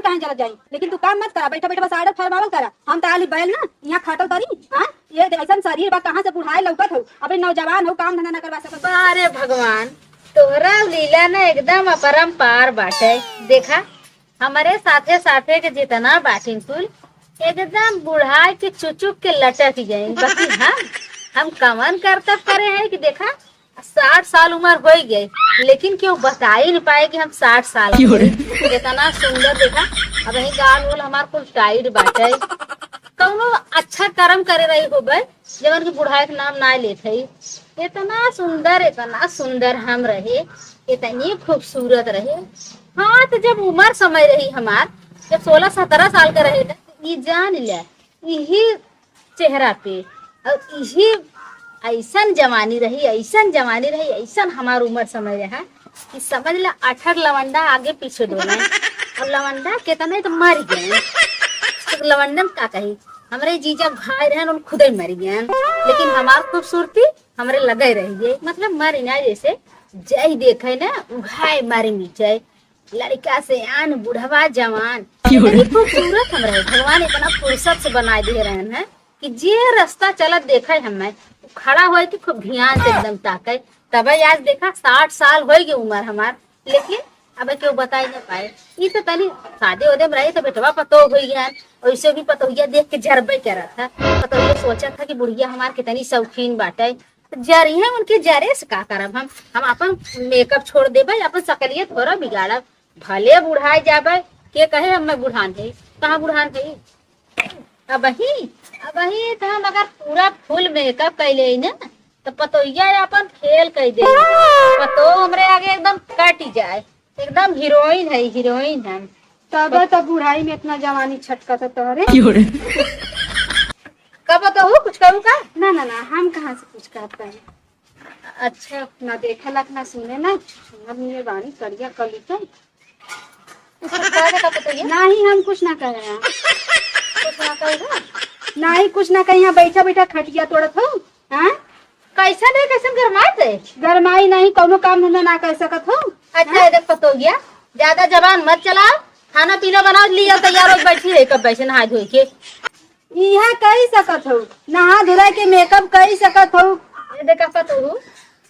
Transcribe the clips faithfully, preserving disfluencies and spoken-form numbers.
काहे जरत जाई? लेकिन तू काम मत करा, बैठा बैठा बस order फरमावल करा। हम त आली बैल ना, यहाँ खटल करी, हाँ? ये दे, ऐसन शरीर बा, कहाँ से बुढ़ाए लौकत हो? अबे नौजवान हो, काम धंधा ना करवा सकत हो। अरे भगवान, तोहरा लीला ना एकदम अपरंपार बाटे। देखा, हमरे साथे साथे के जितना बाटिन कुल, एकदम बुढ़ाए के चुचुक के लटक गए। बाकी हम, हम कवन करतब करे हैं कि देखा, साठ साल उम्र होइ गए, लेकिन केहू बताई न पाए कि हम साठ साल के हो। इतना सुंदर देखा, अबहीं गाल उल हमार कुल tight बाटे। कौनो अच्छा करम करे रही होबे, जवन कि बुढ़ाए के नाम ना लेत हई। इतना सुंदर, इतना सुंदर हम रहे, इतनी खूबसूरत रहे। हाँ, त जब उम्र समय रही हमार, जब सोलह सतरह साल के रहे, त ई जान ले, इही चेहरा पे, और इही ऐसन जवानी रही, ऐसन जवानी रही, ऐसन हमार उम्र समय रहा कि समझ ले, अठर लवंडा आगे पीछे डोले। और लवंडा कितने तो मर गए। तो लवंडन का कही, हमरे जीजा भाई रहन, उन खुदे मर गए, लेकिन हमार खूबसूरती हमरे लगे रह गई। मतलब मर ना, जैसे जय देखे ना, उघाए मारे मिट जाए। लड़का से आन, बुढ़वा जवान, क्यों रे? इतनी खूबसूरत हम रहे। भगवान इतना फुर्सत से बनाए दे रहे हैं कि जे रास्ता चलत देखे हमें, खड़ा होए के खूब ध्यान से एकदम ताके। तबे आज देखा, साठ साल होए गए उम्र हमार, लेकिन अब केहू बताई ना पाए। ई तो तनी शादी ओदे में रही तो बेटवा पतोह होई गया, वैसे भी पतोहिया देख के जरबे करत था। पतोहिया सोचत था कि बुढ़िया हमार कितनी शौकीन बाटे, जरिहे उनके जरे से का करब हम? हम अपन makeup छोड़ देबे, अपन सकलिए थोड़ा बिगाड़ब। भले बुढ़ाए जाबे, के कहे हम बुढ़ान है? कहाँ बुढ़ान है? अबही, अबही तो हम अगर पूरा full makeup कैले ही ना, तो पतोहिया अपन fail कर दे। पतो हमरे आगे एकदम कट जाए, एकदम heroine है, heroine हम। तब तो बुढ़ाई में इतना जवानी छटकत है तोहरे। क्यों रे? का पतोहू, कुछ कहू का? ना, ना, ना, हम कहाँ से कुछ कहत बानी? अच्छा। ना देखलक, ना सुने, ना सुनत नहीं बानी, करिया कली तो। कुछ कहे का पतोहिया? नहीं, हम कुछ ना कहे हैं। कुछ ना कहे ना? नहीं, कुछ ना कहे, यहाँ बैठा बैठा खटिया तोड़त हो, हाँ? कैसन है, कैसन गरमात है? गरमाई नहीं, कौनो काम धंधा ना कर सकत हो। अच्छा, हाँ? ये देख पतोहिया, ज्यादा जबान मत चलाओ, खाना पीना बनाओ, लिया तैयार हो बैठी है, कब बैठे नहा धोए के। इहाँ कई सकत हो, नहा धुला के makeup कई सकत हो। ये देखा पतोहू,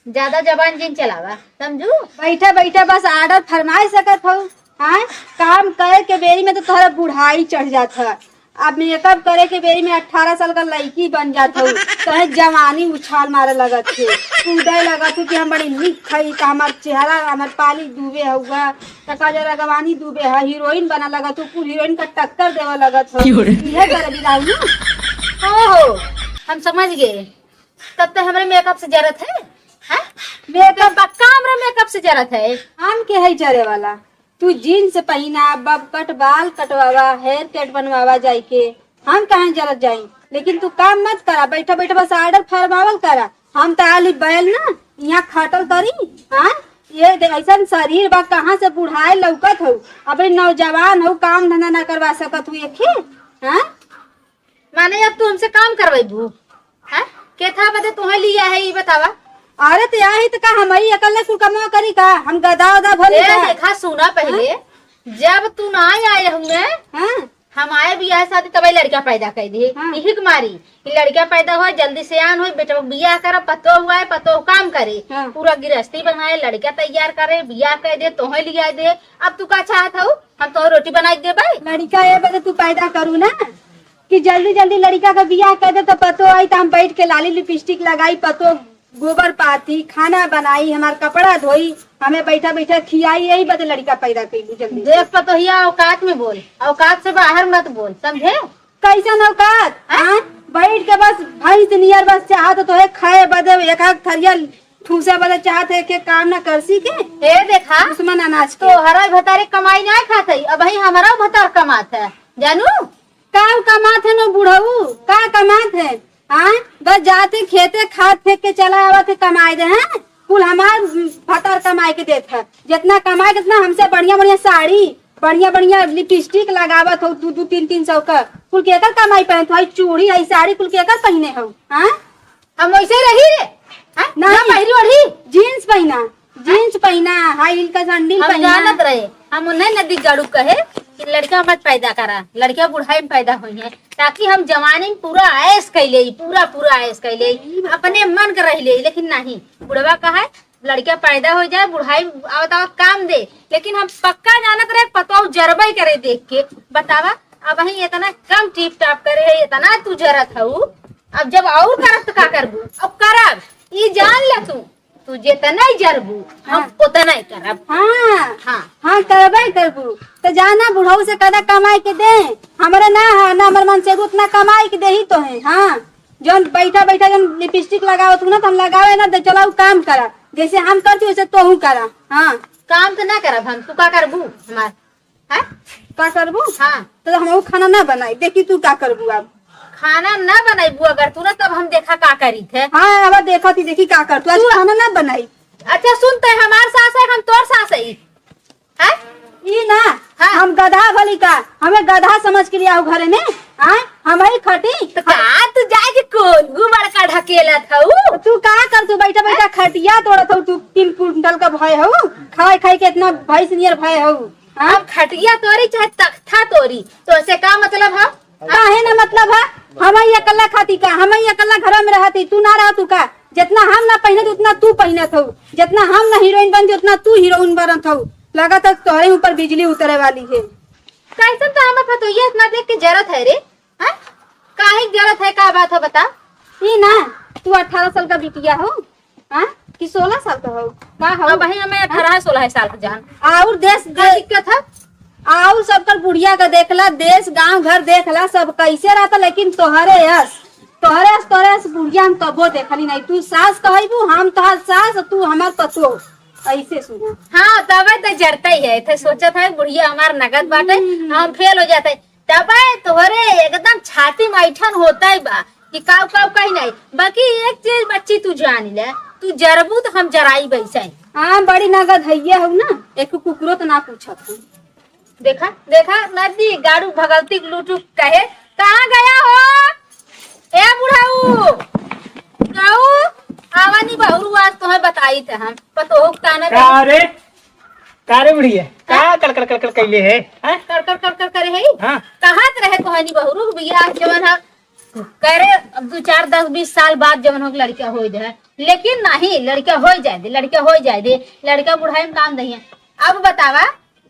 ज्यादा जबान जिन चलावा, समझू? बैठा बैठा बस order फरमाए सकत हो। हाँ, काम करे के बेरी में तो तोहरा बुढ़ाई चढ़ जात है। अब makeup करे के बेरी में अठारह साल का लड़की बन जात हो, तोहे जवानी उछाल मारे लगत है, कूदे लगत हो कि हम बड़ी निक हई, तो हमार चेहरा, हमार पालिश डूबे हुआ, त काजर अगवानी डूबे है, heroine बना लगत हो, कुल heroine का टक्कर देवे लगत हो। क्यों रे? इहे करे बिदाऊ ना। ओहो, हम समझ गए। तब तो हमरे makeup से जरत है, हैं? Makeup पक्का हमरे makeup से जरत है। हम के है जरे वाला? तू jeans पहिना, bob cut बाल कटवावा, hair cut बनवावा जाइके। हम कहाँ जरत जाई? लेकिन तू काम मत करा, बैठा बैठा बस order फरमावल करा। हम त आली बैल ना, यहाँ खटल करी, हाँ? ये दे, ऐसन शरीर बा, कहाँ से बुढ़ाए लौकत हो? अबे नौजवान हो, काम धंधा ना करवा सकत हो, एक ही, हाँ? माने अब तू हमसे काम करवाइबू, हाँ? के था बदे तोहे लिया है, ई बतावा। अरे त यही त का हम ही अकेले कुल कमवा करी का? हम गधा उधा भली ए, का? देखा, सुना पहले, हाँ? जब तू ना आए हुए, हाँ? हम आए बियाह शादी तब लड़का पैदा कर दिए। हाँ। यही के मारी कि लड़का पैदा होए, जल्दी सयान होए, बेटवा बियाह करे, पतोह हुआ है, पतोह काम करे, हाँ। पूरा गृहस्थी बनाए, लड़का तैयार करे, बियाह कर दे, तोहे लिया दे। अब तू का चाहत हऊ? हम तोहे रोटी बनाई के देबे? लड़का ए बदे तू पैदा करू ना कि जल्दी जल्दी लड़का का बियाह कर दे, तो पतोह आई तो हम बैठ के लाली lipstick लगाई, पतोह गोबर पाथी, खाना बनाई, हमार कपड़ा धोई, हमें बैठा बैठा खियाई, यही बदे लड़का पैदा कइली जल्दी। देख पतोहिया, औकात में बोल, औकात से बाहर मत बोल, समझे? कैसन औकात? हाँ? हाँ? बैठ के बस भैंस नियर बस चाहत तो है खाए बदे, एक आध थरिया ठूसे बदे चाहत है, के काम ना करसी के? ए देखा, दुश्मन अनाज के। तोहरा भतारे कमाई ना खात है, अबही हमारा भतार कमात है, जानू? का कमात है नो बुढ़ऊ, का कमात है? हाँ, बस जाते खेते खाद फेंक के चला आवत है कमाए दे, हैं? कुल हमार भतार कमाए के देत है, जितना कमाए के उतना। हमसे बढ़िया बढ़िया साड़ी, बढ़िया बढ़िया lipstick लगावत हो, दू दू तीन तीन सौ का, कुल केकर कमाई पहनत हो? आई चूड़ी, आई साड़ी, कुल केकर पहने हो? हाँ? हम वैसे रही रे, हाँ? नहीं। ना पहिरी ओढ़ी। Jeans पहिना, jeans पहिना, high heel का sandal हम पहिना। जानत रहे, हम उन्हें नदी गाड़ू कहे। लड़का मत पैदा करा, लड़का बुढ़ाई में पैदा होइहैं, ताकि हम जवानी में पूरा ऐश कैले, पूरा, पूरा ऐश कैले, अपने मन के रह ले। लेकिन नहीं, बुढ़वा कहा है, लड़का पैदा हो जाए, बुढ़ाई आवत आवत काम दे। लेकिन हम पक्का जानत रहे, पतोह जरबे करे देख के। बतावा, अबहीं इतना कम टीप टाप करे है, इतना तू जरत हऊ, अब जब और करब त का करबू? अब करब, ई जान ले तू, तू जितना ही जरबू, हम हाँ। उतना ही करब। हाँ। हाँ। हाँ, करबे करबू। त जाना बुढ़ऊ से कदा कमाई के दे, हमरे ना है, ना हमर मन से उतना कमाई के देही तोहे। हाँ, जौन बैठा बैठा जौन लिपस्टिक लगावत हूँ ना, त हम लगावे ना दे, चला उ काम करा, जैसे हम करती वैसे तोहू करा। हाँ। काम त ना करब हम, तू का करबू हमार? हैं? का करबू? हाँ। त हमहू खाना ना बनाई, देखी तू का करबू अब। खाना ना बनाईबू अगर तू ना, तब हम देखा का करी थे। हाँ, अब देखा थी, देखी का कर तू, आज तू खाना ना बनाई। अच्छा सुन, तै हमार सास है, हम तोर सास है। हैं? ई ना, हाँ। हम गधा भली का, हमें गधा समझ के लिया हो घरे में, आय, हम ही खटी। त का तू जाए के कौन गु बड़का ढकेलत हऊ? तू का कर, तू बैठा बैठा खटिया तोड़त हऊ, तू तीन कुंटल का भय हऊ, खाए खाए के इतना भैंस नियर भय हऊ। हाँ? हम खटिया तोरी चाहे तख्ता तोरी, तो ऐसे का मतलब है? काहे ना मतलब है? हम ही अकेला खाती का, हम ही अकेला घर में रहती, तू ना रहतू का? जितना हम ना पहनत उतना तू पहनत हऊ, जितना हम ना हीरोइन बनती उतना तू हीरोइन बनत हऊ। लगत है तोहरे ऊपर बिजली उतरे वाली है। कैसन तो हमें पतोहिया इतना देख के जरत है रे? हाँ? काहे के जरत है, का बात है बता? ई ना, तू अठारह साल का बिटिया हो, हाँ? कि सोलह साल का हो? का हो? अब भाई हमें अठारह सोलह साल का जान। और देश का दे-, दिक्कत है? और सबकर बुढ़िया का देखला, देश गांव घर देखला, सब कैसे रहता, लेकिन तोहरे यस, तोहरे यस, तोहरे यस बुढ़िया हम कबो देखली नहीं। तू सास कहबू, हम तोहार सास, तू हमार पतोह, ऐसे सुना। हाँ, तबे तो जरता ही है, थे सोचत है बुढ़िया हमार नगद बाटे, हम्म। हम फेल हो जाते। तबे तोहरे एकदम छाती में ऐठन होता ही बा कि काऊ काऊ कहीं नहीं। बाकी एक चीज बच्ची तू जान ले, तू जरबू तो हम जराई बैसे। हाँ, बड़ी नगद हइये हऊ ना, एक कुकुरो तो ना पूछत हूँ। देखा, देखा, नदी गाड़ू भगलती लूटू कहे, "कहाँ गया हो? ए बुढ़ऊ, जाऊ, आवा नी बहुरू, आज तोहे बताई थे हम, पतोह का ना का रे? का रे बुढ़िया? का हाँ? कड़कड़ कड़कड़ कैले है? हाँ? कड़कड़ कड़कड़ करे है? हाँ। कहत रहे तोहे नी बहुरू, बियाह जवन है, करे अब दो चार, दस, बीस साल बाद जवन हो लड़का हो जाए, लेकिन नहीं, लड़का हो जाए दे, लड़का हो जाए दे, लड़का बुढ़ाई में काम नहीं है।" अब बतावा,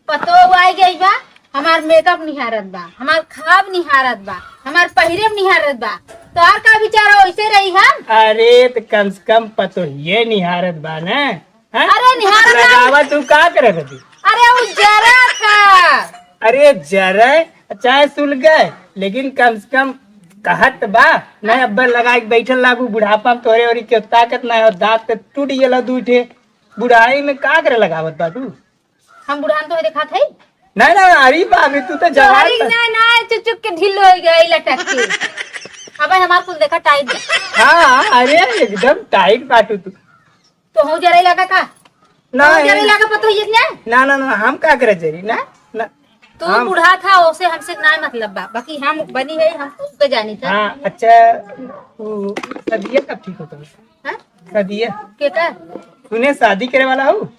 पतोह आई गई बा, हमार मेकअप निहारत बा, हमार खाब निहारत बा, हमार पहिरेब निहारत बा, तोहार का विचार हो, ऐसे रही हम? अरे, त कम से कम पतोहिए निहारत बा ना, हैं? अरे, निहारत बा। लगावा तू का करे बदी? अरे, उ जरत है। अरे, जरे चाहे सुलगे, लेकिन कम से कम कहत बा, नहीं, अब्बर लगा के बैठल लागू, बुढ़ापा में तोरे ओरी के ताकत ना हो, दांत के टूट गेला दू ठे, बुढ़ाई में का करे लगावत बा तू? हम बुढ़ान तो देखात है? नहीं, नहीं, अरे बाप रे, तू तो जवान अरे बा। ना, ना, चुचुक के ढील हो गई लटक के। अबे हमार कुल देखा टाइट बा। हाँ, अरे एकदम टाइट बाटू तू। तो हूँ जरे लगा का? नहीं। हूँ जरे लगा पता ही नहीं? ना, ना, ना, हम का करे जरी, ना, ना। तू हम बुढ़ा था, ओसे हमसे ना मतलब बा, बाकी हम बनी है, हम उसके जानी था। हाँ, अच्छा, वो सदिया कब ठीक होता है? हाँ? सदिया? के का? तूने शादी करे वाला हो?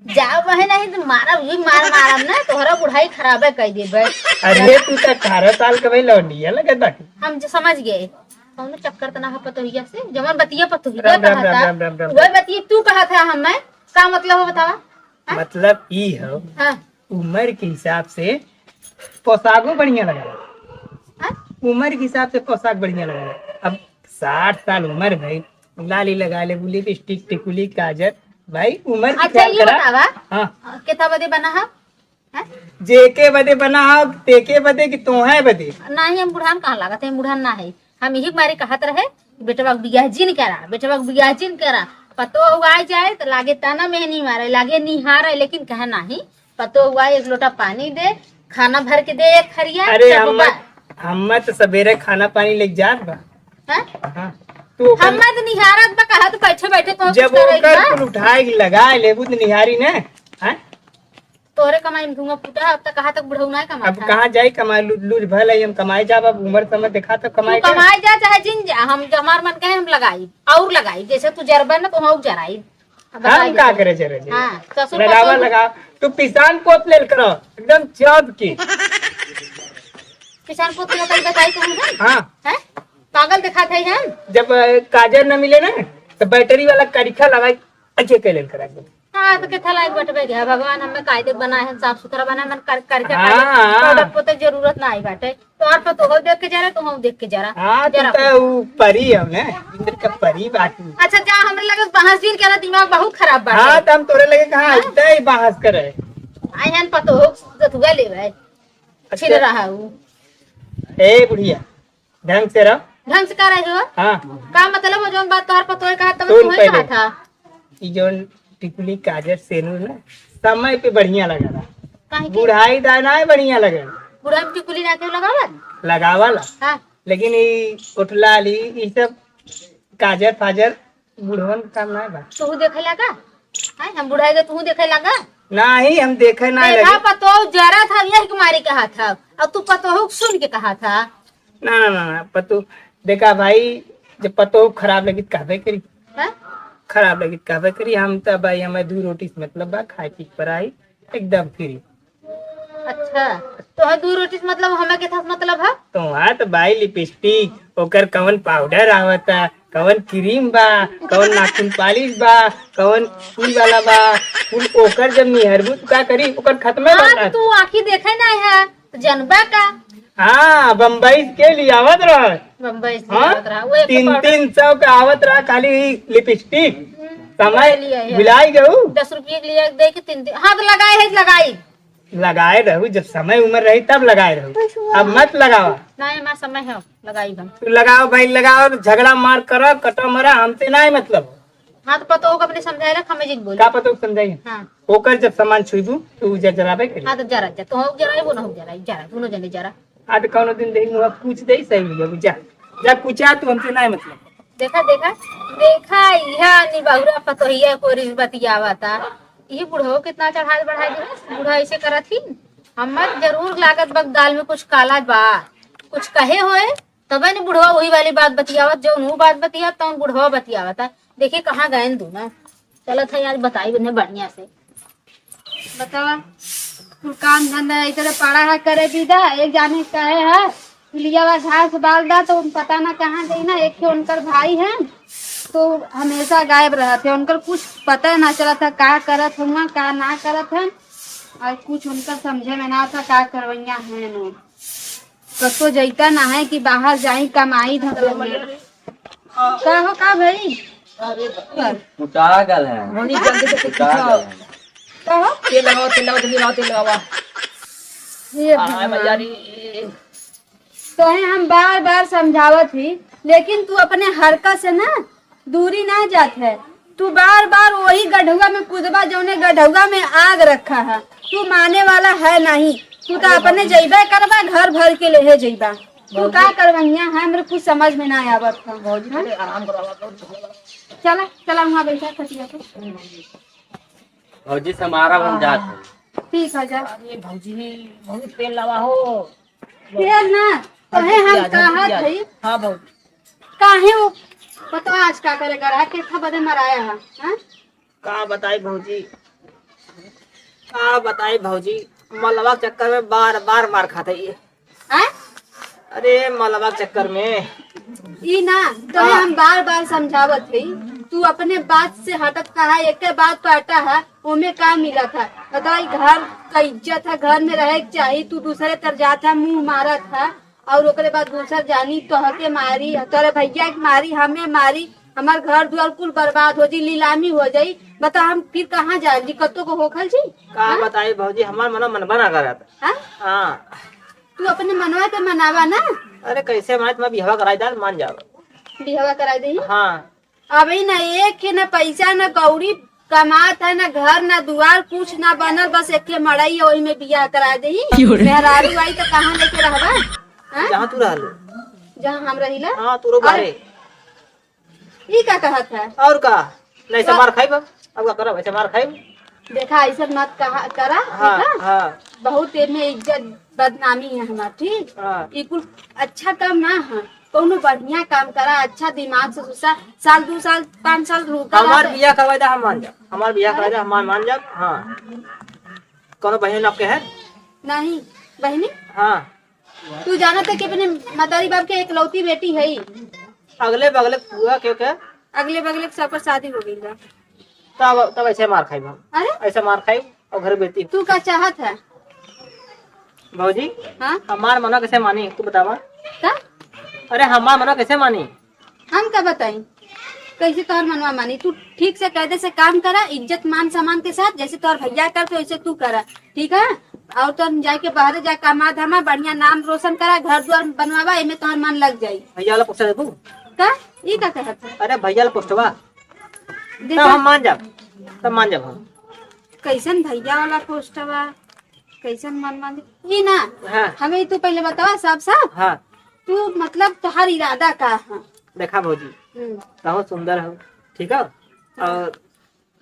जाओ बहन, नहीं तो मारब, ये मार मारब ना, तोहरा बुढ़ाई खराबे कर देबे। अरे, तू तो अठारह साल के भाई लौंडिया लगत बाटी। हम जो समझ गए, कौनो चक्कर त ना है पतोहिया से, जवन बतिया पतोहिया राम, राम, कहा राम, था, राम, राम, राम। वही बतिया तू कहा था हमें, का मतलब हो बतावा? हाँ? मतलब ई हो, हाँ। उम्र के हिसाब से पोशाको बढ़िया लगा। हाँ? उम्र के हिसाब से पोशाक बढ़िया लगा। अब साठ साल उम्र भई, लाली लगा लेबू, लिपस्टिक, टिकुली, काजल, भाई उम्र के अच्छा, ख्याल ये करा। बतावा, हाँ। अ, केथा बदे बना है? हैं? जेके बदे बना है, तेके बदे कि तोहे बदे? नहीं, हम बुढ़ान कहाँ लागत है, बुढ़ान ना है। हम यही मारे कहत रहे, "बेटवा के बियाह जिन करा, बेटवा के बियाह जिन करा।" पतो हुआ जाए तो लागे ताना में नहीं मारे, लागे निहारे, लेकिन कहे नहीं, पतो हुआ एक लोटा पानी दे, खाना भर के दे एक थरिया, अरे चटवा। हम, हम तो सवेरे खाना पानी लेके जात बा। हैं? हाँ। तू ओकर हम मत निहारत बा, कहा तू बैठे बैठे तो जब कुछ करे ओकर ना। कुल उठाए के लगा लेबू तो निहारी ना, हैं? तोरे कमाई में धुआं फूटा है, अब तक कहाँ तक बुढ़ऊ ना कमाई अब था। कहाँ जाई कमाई, लूज, लूज भल है, हम कमाई जाब, अब उम्र समय देखा तो कमाई तू के। कमाई जा चाहे जिन जा, हम जो हमार मन कहे हम लगाई, और लगाई, जैसे तू जरबा ना तो हम और जराई। अब बताई हम का देते। करे चले जी? हाँ, ससुर का लगावा तो लगा, तू पिसान पोत लेल करो, एकदम चाप के। पिसान पोत के बताई, बताई तुम ना? हाँ। हैं? पागल दिखात है हम? जब, अ, काजर न मिले ना, तो बैटरी वाला करिखा लगाई, अच्छे के लेल करा के। हाँ, तो के थलाई बटबे गया, भगवान हमें कायदे बनाए हैं, साफ सुथरा बनाए, मन कर, करके हाँ, खाली हाँ। पाउडर पोते जरूरत ना आई बाटे। तोहर पतोहो देख के जरा, तोहू देख के जरा। हाँ, तू जरा। तो ऊ परी हो ना, इंद्र का परी बाटू। अच्छा, जा, हमरे लगे बहस जिन करा, दिमाग बहुत खराब बाटे। हाँ, तो हम तोरे लगे कहाँ हाँ? इतना ही बहस करे। आए हन पतोहो जतुआ लेवे। अच्छा। छिन रहा हूँ। ए बुढ़िया, ढंग से रह। ढंग से का रहे हो? हाँ। का मतलब हो, जौन बात तोहर पतोह कहा, तब सुन तू ही पहले। कहा था। ई जौन टिकुली, काजर, सेनुर ना, समय पे बढ़िया लगा रहा। काहे के? बुढ़ाई दाना है बढ़िया लगे। बुढ़ाई में टिकुली ना के लगावल? लगावल। हाँ। लेकिन ई ओठलाली, ई सब काजर फाजर बुढ़वन के काम ना बा। तू देखे लागा? हैं, हम बुढ़ाई के तू देखे लागा? नाही, हम देखे ना देखा लगे। पतोह जरा था, यही के मारे कहा था। अब तू पतोह सुन के कहा था। ना, ना, ना, ना, पतोह, देखा भाई, जब पतोह खराब लगी त कहबे करी। हैं? खराब लगी त कहबे करी, हम त भाई, हमें दू रोटी से मतलब बा, खाए पी के पराई, एकदम फ्री। अच्छा, तो है दू रोटी से मतलब, हमें के था मतलब है? तो वहाँ तो भाई लिपस्टिक, ओकर कवन पाउडर आवता, कवन क्रीम बा, कवन नाखून पालिश बा, कवन ई वाला बा, कुल ओकर जब निहरबू त का करी, ओकर खत्मे हाँ, बा। तू आँखी देखे ना है, तो जनबा का? हाँ, बम्बई के लिए आवत रहा। बम्बई से हाँ? आवत रहा। वो एक तीन पाउडर तीन सौ का आवत रहा, खाली लिपस्टिक। हम्म, समय ले लिया है। भुलाई गऊ। दस रुपये के लिए दे के तीन तीन, हाँ, तो लगाए है, लगाई। लगाए रहू, जब समय उम्र रही तब लगाए रहू, अब मत लगावा। नहीं, हमारा समय है, लगाई हम। तू लगाओ भाई, लगाओ, झगड़ा मार करो, कटो मरा, हमसे नहीं मतलब। हाँ, तो पतोह के अपने समझाए रख, हमें जिन बोली। का पतोह के समझाई? हाँ। ओकर जब सामान छुईबू, तो उ जर जराबे करी। हाँ, तो जरा, जा, तो हो जरा, वो ना हो जरा, जरा, दोनों जने जरा। हाँ, तो कौनो दिन देखी, मुँह पूछ दे, सही हो जाबू, जा। जा, कुचा, तू हमसे नहीं मतलब। देखा, देखा, देखा, इहा निबहुरा पतोहिया को रिस बतियावा था। ये बुढ़ो कितना चढ़ाई बढ़ाई दे, बूढ़ा ऐसे करत ही। हमर जरूर लागत बा दाल में कुछ काला बा, कुछ कहे होए, तबे न बुढ़वा वही वाली बात बतियावत, जौन ऊ बात बतियावत, तौन बुढ़वा बतियावत है। देखी कहाँ गएन दूना। चलत है आज बताई उन्हें बढ़िया से। बतावा, कुल काम धंधा इतने पड़ा है करे दीदा, एक जाने कहे है, लियावा घास बाल दा, तो उन पता ना कहाँ गई ना, एक ठे उनकर भाई है, तो हमेशा गायब रहत है, उनकर कुछ पता ना चलत है, का करत हुआ, का ना करत है, और कुछ उनकर समझे में ना आता, का करवैया है नो। कतो जैता ना है कि बाहर जाई, कमाई धंधा में। का हो, का भाई? कुटा गल है। मम्मी, जल्दी से कुछ कुटा गल है। का हो? तेल लगावा, तेल लगावा, जल्दी लगावा, तेल लगावा। हे आ, भगवान। मैया रे। तोहे हम बार बार समझावत ही, लेकिन तू अपने हरकत से ना दूरी ना जात है। तू बार बार वही गढ़ुआ में कूदबा, जौने गढ़ुआ में आग रखा है। तू माने वाला है नहीं, तू तो अपने जइबे करबा, घर भर के लेहे जइबा। तू का करबा हियां है, हमरे कुछ समझ में ना आवत है। भौजी, हाँ? थोड़े आराम करो, आराम करो। चला, चला, वहाँ बैठा खटिया पे। भौजी से हमारा हम जात है। ठीक है, जा। अरे भौजी, बहुत तेल लावा हो। तेल ना, कहे हम कहा थे। हाँ भौजी। काहे वो पता आज का करे गड़ा के था बदे मराया है, हाँ? का बताई भौजी, का बताई भौजी, मलवा के चक्कर में बार बार मार खाते ये। हाँ? अरे मलवा के चक्कर में। ई ना, तो हाँ। हम बार बार समझावत हई, तू अपने बात से हटत कहा, एक बात तो अटा है, ओमे का मिलत है? बताई, घर का इज्जत है, घर में रहे के चाही, तू दूसरे तर जात है, मुंह मारत है, और ओकरे बाद दूसर जानी तोहके मारी, तोरे भैया के मारी, हमें मारी, हमार घर दुआर कुल बर्बाद हो जाई, नीलामी हो जाई। बता हम फिर कहाँ जाए जी, कत्तो को होखल जी? का हाँ? बताई भौजी, हमार मन मन बना करत। हाँ? हाँ। तू अपने मनवा के मनावा ना। अरे कैसे मनाई, तुम्हारा बिहवा कराई दान मान जाओ। बिहवा कराई दे। हाँ। अबे ना एक के ना पैसा ना कौड़ी कमात है, ना घर ना दुआर, कुछ ना बनल, बस एक के मड़ई है, वही में बियाह करा दे। क्यों रे? मेहरारू आई तो कहाँ लेके रहबा? हाँ? जहाँ तू रहलू। जहाँ हम रहिला। हाँ, तू रो अरे, बारे। ई का कहत है? और का? नहीं से तो मार खाइब, अब का करब, ऐसे मार खाइब। देखा, ऐसे मत कहा, करा, हाँ, देखा? हाँ। बहुत एमे इज्जत बदनामी है हमार, ठीक? हाँ। ई कुल अच्छा काम ना है। कौनो बढ़िया काम करा, अच्छा दिमाग से सोचा, साल, दो साल, पाँच साल रुका हमार रहते। बियाह करवाई दा, हम मान जाब। हमार बियाह करवाई दा, हम मान, मान जाब। हाँ, कौनो बहिन आपके है? नहीं, बहिनी। हाँ। तू जानत है कि अपने मतारी बाप के एकलौती बेटी है ही। अगले बगले पुआ के, के? अगले बगले के सब पर शादी हो गई बा। तब, तब ऐसे मार खाई हम। अरे? ऐसे मार खाई और घर बेटी। तू का चाहत है? भौजी, हाँ? हमार मना कैसे मानी, तू बतावा। का? अरे, हमार मना कैसे मानी? हम का बताई, कैसे तोहर मनवा मानी? तू ठीक से कायदे से काम करा, इज्जत मान सम्मान के साथ, जैसे तोहर भैया करत वैसे तू करा, ठीक है? और तो जाके बाहरे जा, कमा धमा, बढ़िया नाम रोशन करा, घर द्वार बनवावा, एमे तोहर मन लग जाई। भैया वाला पोस्टर देबू? का? ई का कहत है? अरे, भैया वाला पोस्टवा। देखा? तब हम मान जाब, तब मान जाब हम। कैसन भैया वाला पोस्टवा, कैसन मन मान, ई ना। हाँ। हमें तू पहले बतावा साफ साफ। हाँ। तू मतलब तोहार इरादा का है? देखा भौजी, हम्म। बहुत सुंदर हो, ठीक है? हाँ। और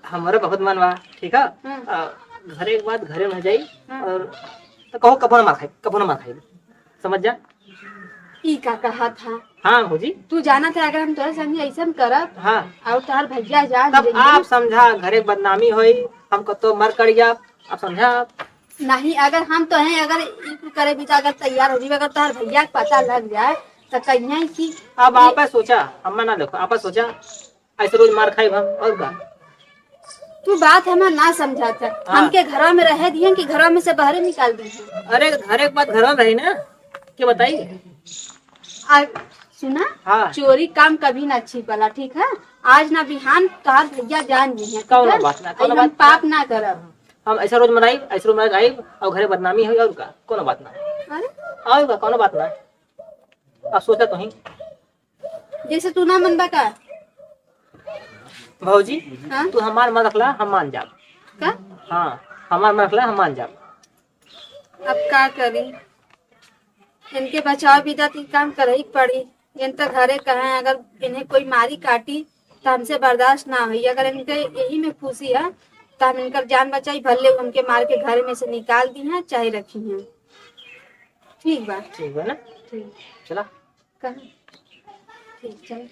हमारा बहुत मन बा, ठीक है? हाँ। और घरे के बाद घरे में जाई। हाँ। और तो कहो कबो ना मार खाई, कबो ना मार खाई, समझ जा। ई का कहा था? हाँ भौजी। तू जानत है अगर हम तोहरे संगे ऐसन करब, हाँ। और तोहार भैया जान तब जाइए। आप समझा, घरे के बदनामी होई, हम कतो मर कड़ जाब, आप समझा। नहीं, अगर हम तो हैं, अगर ई कुल करे भी तो अगर तैयार हो जाइए, अगर तोहर भैया के पता लग जाए तो कहिए कि अब ये आपे सोचा, हमें ना देखो, आपे सोचा, ऐसे रोज मार खाई हम, और का? तू बात हमें ना समझात है। हाँ। हमके घरा में रहे दिए कि घरा में से बाहरे निकाल दिए? अरे, घरे के बात घरा में रही ना, के बताई? आ, सुना, हाँ। चोरी काम कभी ना छिपला, ठीक है? आज ना बिहान तोहार भैया जान जी हैं, ठीक कौनो है? बात ना, कौनो ऐसन बात ना। पाप ना करब। हम ऐसा रोज मनाई, ऐसा रोज मनाई आइब और घरे बदनामी होई, और का? कौनो बात ना। अरे? और का? कौनो बात ना। अब सोचा तो ही। जैसे तू ना मनबा का? भौजी, हाँ? तू हमार मन रखला, हम मान जाब। का? हाँ, हमार मन रखला, हम मान जाब। अब का करी? इनके बचाव विदा ती काम करही के पड़ी। इन त घरे कहे, अगर इन्हें कोई मारी काटी त हमसे बर्दाश्त ना होई। अगर इनके यही में खुशी है त हम इनकर जान बचाई, भले वो हमके मार के घर में से निकाल दी हैं चाहे रखी हैं। ठीक बा। ठीक बा ना? ठीक। चला। कहाँ? ठीक, चल।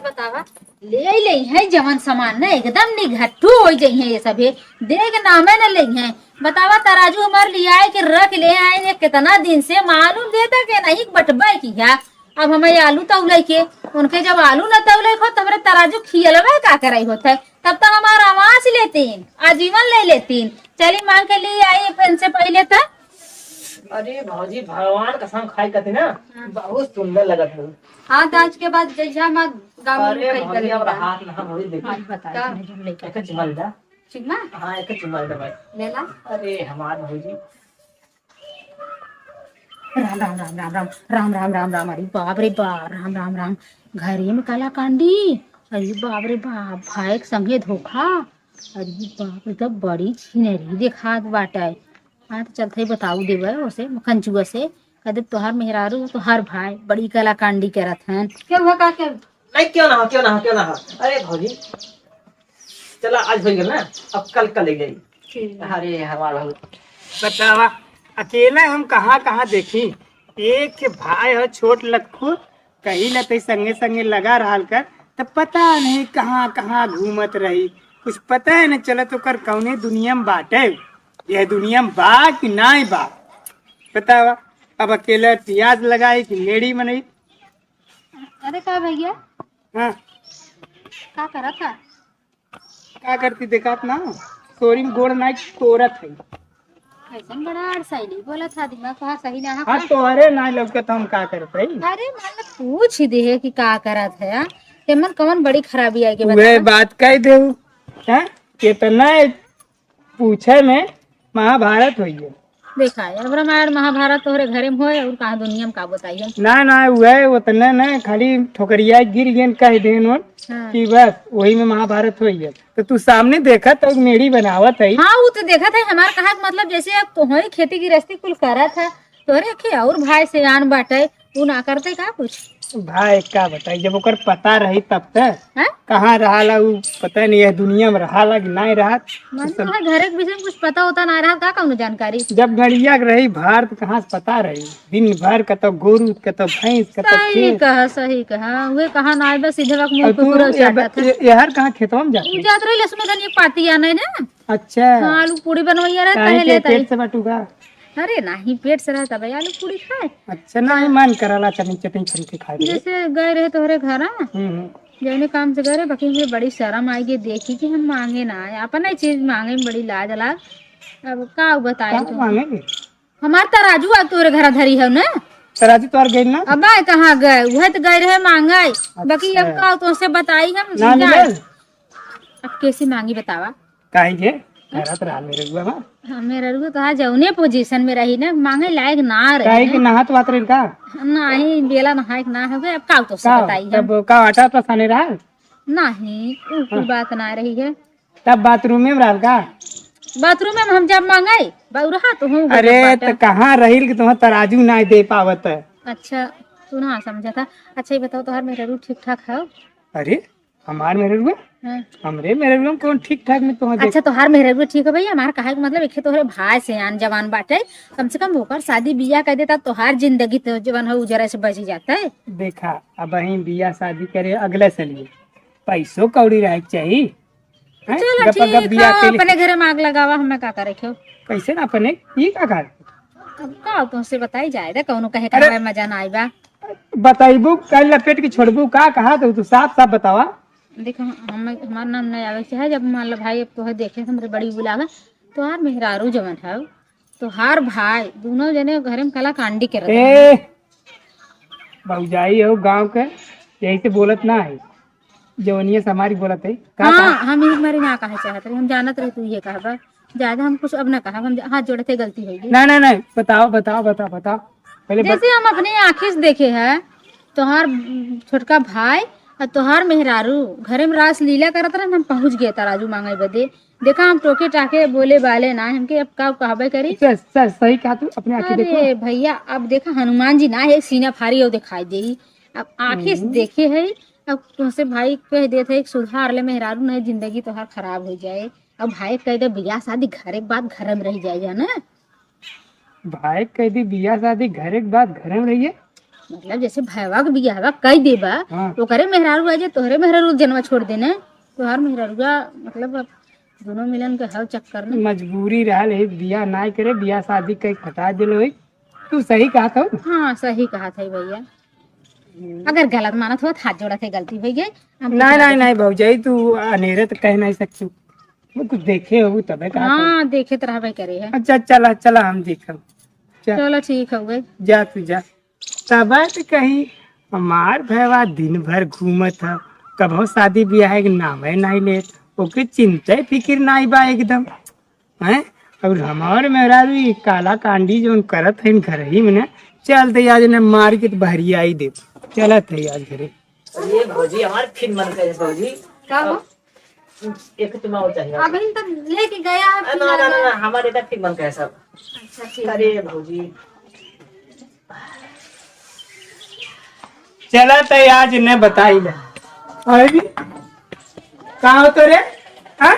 बतावा। ले ले हैं जवन सामान ना, एकदम निघट्टू हो जाई हैं ये सभे। देख नामे न ले हैं। बतावा, तराजू हमार लियाए के रख ले हैं, ये कितना दिन से मालूम देता के नहीं बटबे की है। अब हमें आलू तौले के, उनके जब आलू न तौले को, तो हमरे तराजू खियलवे का करे होत है। तब तो हमार आवास लेतीन, आजीवन ले लेतीन। चली मांग के लिए आई इनसे पहले तो। अरे भौजी, भगवान कसम खाई कहती ना, हाँ। बहुत सुंदर लगत है। हाँ, तो आज के बाद जैसा हम गाँव में अरे खाई भौजी, करेंगे। अब हाथ ना भौजी, देखी। आज बता, का? इसमें जो लेके एक चुमा ले दा। चुम्मा? हाँ, एक चुमा ले दा भाई। ले ला। अरे हमार भौजी। राम, राम, राम, राम, राम, राम, राम, राम, राम, अरे बाप रे बाप, राम, राम, राम, घरे में कलाकांडी, अरे बाप रे बाप, भाई के संगे धोखा, अरे बाप रे, तो बड़ी छिनरी देखात बाटे। हाँ, तो चलते ही बताऊ देवे ओसे, कंचुआ से, कह दे, "तोहार मेहरारू, तोहार भाई, बड़ी कलाकांडी करत हन।" क्यों हुआ, का क्या? नहीं, क्यों ना हो, क्यों ना हो, क्यों ना हो। अरे भौजी, चला, आज हो गया ना, अब कल, कल ले जाई। ठीक। अरे हमार भौजी। बतावा, अकेला हम कहाँ, कहाँ देखी? एक भाई हो छोट लक्खू, कही ला तई संगे संगे लगा रहल कर, त पता नहीं कहाँ कहाँ घूमत रही, कुछ पता है न चलत ओकर कौने दुनिया में बाटे, यह दुनिया में बा कि नाई बा। बतावा, अब अकेला पियाज लगाई कि मेड़ी मनई। अरे का भैया? हाँ। का करत है? का करती देखात ना, सोरी में गोड़ नाई तोरत है। कैसन बड़ा अड़साइली बोलत है, दिमाग तोहार सही ना है हाँ, का? तोहरे नाई लौकत हम का करत है? अरे, मतलब पूछ ही दे है कि का करत है, हाँ? तेमन कौन बड़ी खराबी आई के उहे बतावा? बात कह देऊ, हैं? कितना पूछे में महाभारत होई है। देखा है, अब रामायण महाभारत तोहरे घरे में होए, और कहाँ दुनिया में का बताई हम? ना, ना, उहे उतने ना, खाली ठोकरिया गिर गए, कह देन उन हाँ। कि बस वही में महाभारत होई है। तो तू सामने देखत और मेड़ी बनावत है। हाँ, वो तो देखत है, हमार कहा के मतलब जैसे अब तोहरे खेती गृहस्थी कुल करत है, तोहरे के और भाई से आन बाटे, तू ना करते का कुछ? भाई, का बताई, जब ओकर पता रही तब त। हैं? कहाँ रहाला उ, पता नहीं, यह दुनिया में रहाला कि नहीं रहा। मन तो है, घरे के विषय में कुछ पता होता ना रहा, का कौनो जानकारी? जब गड़िया के रही भार, तो कहाँ से पता रही? दिन भर कतो गोरू, कतो भैंस, कतो सही खेत। कहा, सही कहा। उहे कहा ना आए, बस सीधे वक्त मुंह और पे तू पूरा ये ब-, चाटत है। ये, ये हर कहाँ खेतवा में जाती? उ जात रही, लहसुन धनिया पाती आने ना। अच्छा। हाँ, आलू पूड़ी बनवैया रहे, हाँ, काहे के लेत पेट आई? से बाटू का? अरे नहीं, पेट से रहता भाई, आलू पूड़ी खाए। अच्छा, नहीं, मन करला चटनी, चटनी खरीद के खाए रहे। जैसे गए रहे तोहरे घर, हाँ? हम्म, हम्म। जौने काम से गए रहे, बाकी मुझे बड़ी शर्म आई गई देखी कि हम मांगे ना आए, अपने चीज मांगे में बड़ी लाज लाग। अब का बताए का तू? मांगे के? हमार तराजू आ तोरे घर धरी है ना? तराजू तोर गइल ना? अब आए कहाँ गए? उहे तो गए रहे मांगे। बाकी अब अच्छा। का तुमसे बताई हम ना जाए। मिलल? अब कैसे मांगी बतावा? काहे के? हाँ? करत रहा मेहररुआ बा। हाँ, मेहररुआ तो आज जौने पोजीशन में रही ना, मांगे लायक ना रही काहे के ना। नहात वात रही का? नहीं, बेला नहाए के ना हवे, अब का तुमसे का? बताई हम? तब का आटा तो साने रहा? नहीं, उ कुल हाँ। बात ना रही है। तब बाथरूम में रहल का? बाथरूम में हम जब मांगे, बउरहा तो हूँ अरे, गजब बाटा। त कहाँ रहिल कि तुम्हें तराजू ना दे पावत है? अच्छा, तू ना समझा था। अच्छा, ये बताओ, तोहार मेहरारू ठीक ठाक है? अरे, हमार मेहरारू है? हाँ। हमरे मेहरारू में कौन ठीक ठाक में तुम्हें देख- अच्छा, तोहार मेहरारू ठीक है भैया, हमार कहे के मतलब एक तोहरे भाई से आन जवान बाटे, कम से कम ओकर शादी बियाह कर देता, तोहार जिंदगी तो जवन है उजरे से बच जाता है। देखा, अब वहीं बियाह शादी करे अगले से लिए पैसो कौड़ी रहे के चाहिए। हैं? चलो गपा गप ठीक बियाह है, के लिए। अपने घरे में आग लगावा, हमें का करे क्यों? कैसे ना अपने, ई का कर? अब का तुमसे बताई जाए दे, कौनो कहे अरे! खावे मजा ना आई बा। बताइबू, कल लपेट के छोड़बू का, कहा तो तू साफ साफ बतावा। देखो, हम, हमार नाम नहीं आवे के चाहे, जब मान लो भाई अब तोहे देखे हमरे बड़ी बुलावे, तोहार मेहरारू जवन है, तोहार भाई, दोनों जने घरे में कलाकांडी करत ए, हैं। भौजाई हो गाँव के, यही से बोलत ना है। जवनिया से हमारी बोलत है। का हाँ, कहा? हम एक बारी ना कहे चाहत रही, हम जानत रही तू ये कहबा। ज्यादा हम कुछ अब ना कहब, हम हाथ जोड़त है, गलती हो गई। ना, ना, ना, बताओ, बताओ, बताओ, बताओ। पहले बत- जैसे हम अपने आँखी से देखे हैं, तोहार छोटका भाई और तोहार मेहरारू घरे में रास लीला करत रहन, हम पहुँच गए तराजू मांगे बदे। देखा, हम टोके टाके बोले बाले ना, हमके अब का कहबे करी। सर, सर, सही कहा तू, अपने आँखी देखो। अरे भैया, अब देखा, हनुमान जी ना है, सीना फारी और दिखाई देई। अब आँखी से हम्म। देखे है, अब तुमसे भाई कह देत है, एक सुधार ले मेहरारू, नहीं जिंदगी तोहार खराब हो जाए। अब भाई कह दे, बियाह शादी घरे के बाद घर में रह जाए, जाना। भाई कह दी, बियाह शादी घरे के बाद घरे में रहिए। मतलब, जैसे भैवा के बियाहवा कह देबा, हाँ। ओकरे मेहरारू आ जाए, तोहरे मेहरारू जनवा छोड़ देने, तोहार मेहरारूआ, मतलब, अब दोनों मिलन के हव चक्कर में। मजबूरी रहल है, बियाह ना करे, बियाह शादी कई खटा दिल होई। तू सही कहत हो। हाँ, सही कहत है भैया। हम्म। अगर गलत मानत हो, तो हाथ जोड़त है, गलती हो गई। हम कुछ नहीं, ना नहीं, देखे। नहीं भौजाई, तू अनेरे तो कह नहीं सकती। वो कुछ देखे हो तबे कहा था। हाँ, देखे तो रहबे करे है। अच्छा, चला, चला, हम देखब। चल। चलो, ठीक हो गई। जा तू जा। तब तो कहीं हमार भैवा दिन भर घूमत है, कबो शादी ब्याह के नामे नहीं लेत, ओके चिंता फिकिर नहीं बा एकदम, हैं? और हमार मेहरारू ई काला कांडी जौन करत है घर ही में ना, चल दे आज ने मार के तो बहरिया ही दे, चलत है आज घरे। अरे भौजी, हमार फिर मन करे भौजी। का हो? एक तुम्हारा चाहिए। अभी तो लेके गया है, अरे ना, ना, ना, ना, हमारे इधर फिर मन करे सब। अच्छा, ठीक। अरे भौजी। चला तो आज ने बताई ले। अरे भी, का हो तो रे? हाँ?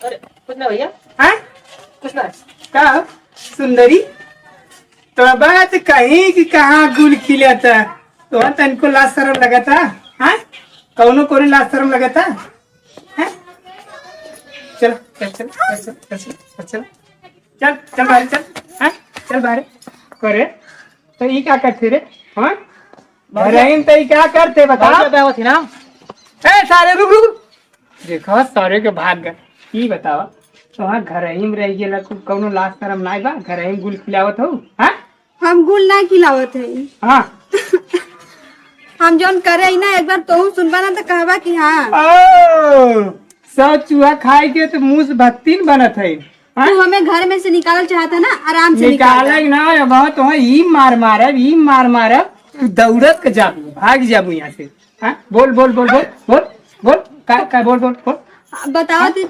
अरे, कुछ ना भैया। हाँ? कुछ ना। का हो? सुंदरी? तो बात कहीं कि कहाँ गुल खिलत है? तो तनको लाज शरम लगता? हाँ? कौनो, कौनो लाज शरम लगता? हैं? चल, चल, चल, चल, चल, चल, चल, चल। चल, चल बाहर, चल। हैं? चल बाहर। करे, तो ई का करते रे? हाँ? बाबूजी। घरइन तो ई का करते, बताओ? बाबूजी, अब आवत ही ना। ए, सारे, रुक, रुक। देखो, सारे के भाग गए। ई बताओ, तो हाँ, घरइन में रह गेला, तू कौनो लाज शरम नाई बा? घरइन गुल खिलावत हो, हाँ? हम गुल ना खिलावत है। हाँ। हम जौन करे ही ना, एक बार तोहू सुनबा ना तो कहबा कि हाँ। ओ, सौ चूहा खाए के तो मुंह से भत्तीन बनत है। हाँ? तू हमें घर में से निकालल चाहत है ना, आराम से निकाल। निकाले ना, अब तो हाँ, ई मार मारब, ई मार मारब, तू दौड़त के जाबू, भाग जाबू यहाँ से। हाँ? बोल, बोल, बोल, बोल, बोल, बोल, का, का, बोल, बोल, बोल। बताओ हाँ? तू।